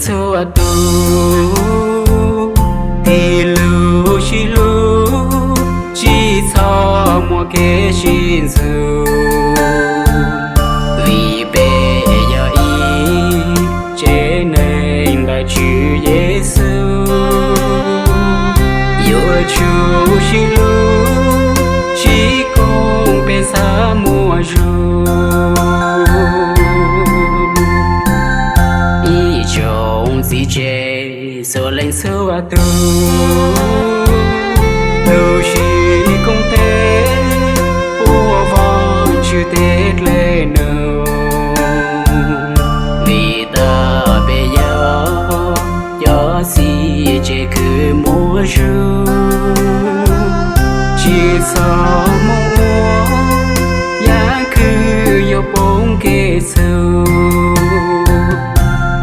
Txhua tus tig lug sib hlub, tsis txhob muaj kev sib ntxub, vim peb yog ib tsev neeg ntawm Tswv Yexus. Yuav tsum sib hlub sib koom peb xav muaj zoo. Ib tsoom txiv tsev txhua leej txhua tus, lug sib koom tes ua Vaajtswv tej dlej num, vim tas peb yog cov txiv tsev kws muaj zoo, tsis txhob moog ua yaam kws yuav poob kev txhub.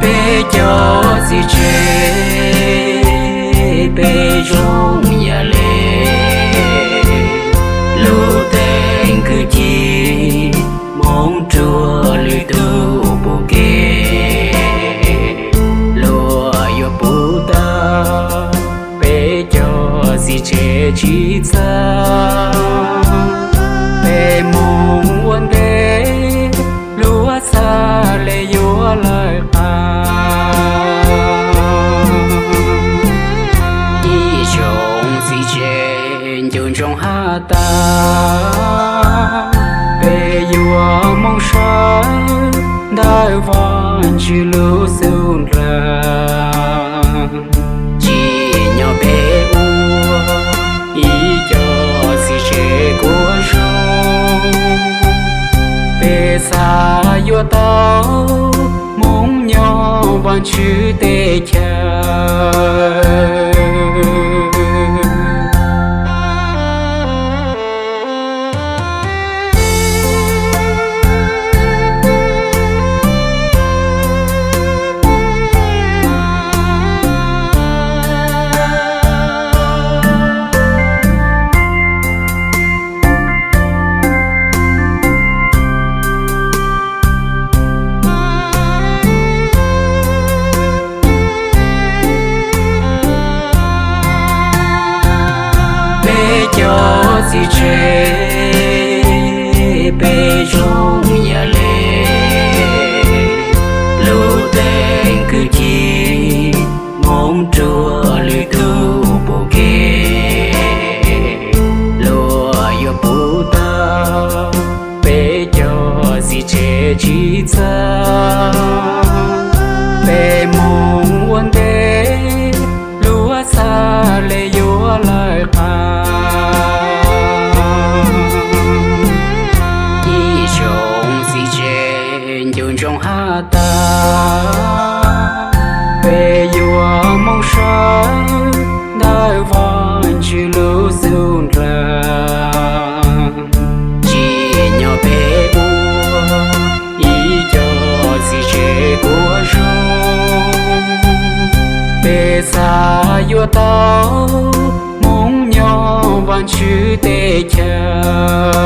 Peb cov txiv tsev peb zoo yam le lub teeb kwj ci, moog rua lwm tug pum kev, luag yuav pum tag. Peb cov txiv tsev tsis txawj, peb moog ua ntej, luag txhaj le yuav lawv qab. Ib tsoom txiv tsev ncu ntsoov has tas, peb yuav moog sawv ntawm Vaajtswv lub xub ntiag, tsim nyog peb ua ib cov txiv tsev kuaj zoo, peb xav yuav tau moov nyob Vaajtswv teb chaws. Peb cov txiv tsev peb zoo yam le lub teeb kwj ci, moog rua lwm tug pum kev, luag yuav pum tag. Peb cov txiv tsev tsis txawj, peb moog ua ntej, luag txhaj le yuav lawv qab. Ib tsoom txiv tsev ncu ntsoov has tas, peb yuav moog sawv ntawm Vaajtswv lub xub ntiag, tsim nyog peb ua ib cov txiv tsev kuaj zoo, peb xav yuav tau moov nyob Vaajtswv teb chaws.